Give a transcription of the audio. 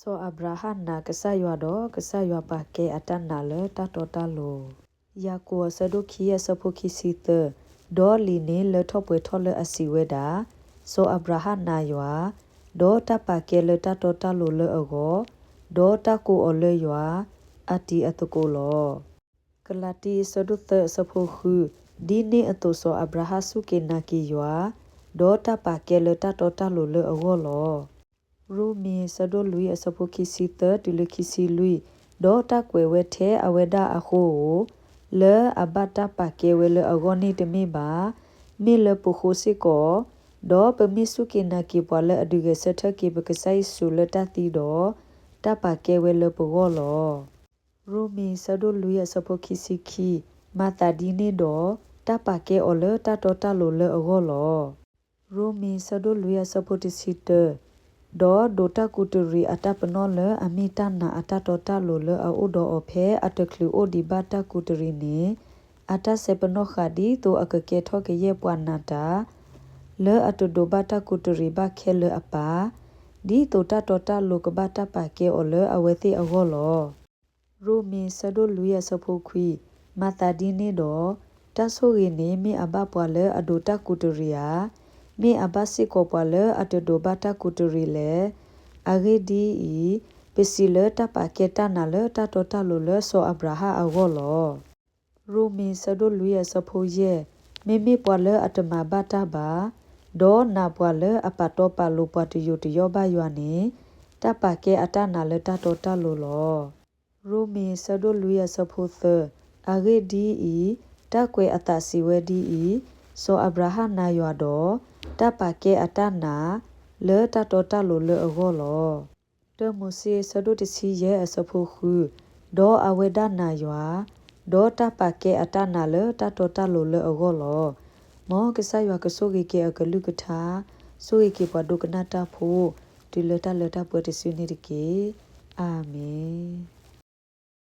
စီၤအၤဘြၤဟၣ်နာ်ကစၢ်ယွၤဒီး ကစၢ်ယွၤပာ်ကဲအတၢ်နာ်လၢတၢ်တီတၢ်လိၤ. ယၤကိာ်အဆၢဒိၣ်ခံအဆၢဖိခံဆံသၢ, ဒီးလံာ်န့ၣ်လၢထီၣ်ပှဲၤထီၣ်လၢအစံးဝဲဒၣ်, စီၤအၤဘြၤဟၣ်နာ်ယွၤ, ဒီးတၢ်ပာ်ကဲလၢတၢ်တီတၢ်လိၤလၢအဂီၢ်, ဒီးတၢ်ကိးအီၤလၢယွၤ, အတံၤအသကိးလီၤ. ကလၤတံအဆၢဒိၣ်သၢအဆၢဖိဃု, ဒ်န့ၣ်အသိးစီၤအၤဘြၤဟၣ်စူၢ်က့ၤနာ်က့ၤယွၤ, ဒီးတၢ်ပာ်ကဲလၢတၢ်တီတၢ်လိၤလၢအဂီၢ်လီၤ. ရိမ့ၤအဆၢဒိၣ်လွံၢ်အဆၢဖိခံဆံသၢတုၤလၢခံဆံလွံၢ်, ဒီးတၢ်ကွဲးဝဲထဲအဝဲဒၣ်အဃိဧိၤ, လၢအဘၣ်တၢ်ပာ်ကဲဝဲလၢအဂီၢ်န့ၣ်တမ့ၢ်ဘၣ်, မ့ၢ်လၢပဃိစ့ၢ်ကီး, ဒီးပမ့ၢ်စူၢ်က့ၤနာ်က့ၤပှၤလၢအဒုးဂဲၤဆၢထၢၣ်က့ၤပကစၢ်ယ့ၣ်ၡူးလၢတၢ်သံဒီး, တၢ်ပာ်ကဲဝဲလၢပဂီၢ်လီၤ. ရိမ့ၤဆၢဒိၣ်လွံၢ်အဆၢဖိခံဆံခံ, မၤသးဒ်န့ၣ်ဒီး, တၢ်ပာ်ကဲအီၤလၢတၢ်တီတၢ်လိၤလၢအဂီၢ်လီၤ. ရိမ့ၤဆၢဒိၣ်လွံၢ်အဆၢဖိတဆံတၢ, ဒီးဒိးတၢ်ကူးတရံးအတၢ်ပနီၣ်လၢအမ့ၢ်တၢ်နာ်အတၢ်တီတၢ်လိၤလၢအအိၣ်ဒီးအီၤဖဲအတချုးအိၣ်ဒံးဘၣ်တၢ်ကူးတရံးန့ၣ်, အတၢ်စဲပနီၣ်ဃာ်ဒ်သိးအကကဲထီၣ်ကယဲၢ်ပှၤနာ်တၢ် လၢအတဒိးဘၣ်တၢ်ကူးတရံးဘၣ်ခဲလၢာ်အပၢ်, ဒ်သိးတၢ်တီတၢ်လိၤကဘၣ်တၢ်ပာ်ကဲအီၤလၢအဝဲသ့ၣ်အဂီၢ်လီၤ. ရိမ့ၤဆၢဒိၣ်လွံၢ်အဆၢဖိခွံ, မၤသးဒ်န့ၣ်ဒီး, တၢ်ဆိၣ်ဂ့ၤန့ၣ်မ့ၢ်အဘၣ်ပှၤလၢအဒိးတၢ်ကူးတရံးဧါ, မ့ၢ်အဘၣ်စ့ၢ်ကီးပှၤလၢအတဒိးဘၣ်တၢ်ကူးတရံးလဲၣ်. အဂ့ၢ်ဒ်အံၤ, ပစံးလၢတၢ်ပာ်ကဲတၢ်နာ်လၢတၢ်တီတၢ်လိၤလၢစီၤအၤဘြၤဟၣ်အဂီၢ်လီၤ. ရိမ့ၤဆၢဒိၣ်လွံၢ်အဆၢဖိယဲၢ်, မ့မ့ၢ်ပှၤလၢအတမၤဘၣ်တၢ်ဘၣ်, ဒီးနာ်ပှၤလၢအပာ်တီပာ်လိၤပှၤတယိာ်တယီဘၣ်ယွၤန့ၣ်, တၢ်ပာ်ကဲအတၢ်နာ်လၢတၢ်တီတၢ်လိၤလီၤ. ရိမ့ၤဆၢဒိၣ်လွံၢ်အဆၢဖိသၢ, အဂ့ၢ်ဒ်အံၤ, တၢ်ကွဲးအသးစံးဝဲဒ်အံၤ, စီၤအၤဘြၤဟၣ်နာ်ယွၤဒီး, တၢ်ပာ်ကဲအတၢ်နာ်, လၢတၢ်တီတၢ်လိၤလၢအဂီၢ်လီၤ. တၢမိၤၡ့အဆၢဒိၣ်တဆံယဲၢ်အဆၢဖိဃု, ဒီးအဝဲဒၣ်နာ်ယွၤ, ဒီးတၢ်ပာ်ကဲအတၢ်နာ်လၢတၢ်တီတၢ်လိၤလၢအဂီၢ်လီၤ. မ်ကစၢ်ယွၤကဆိၣ်ဂ့ၤက့ၤအကလုၢ်ကထါ, ဆိၣ်ဂ့ၤက့ၤပှၤဒိကနၣ်တၢ်ဖိ, တုၤလၢတၢ်လၢတၢ်ပှဲၤတစုန့ၣ်တက့ၢ်. အၤမ့ၣ်.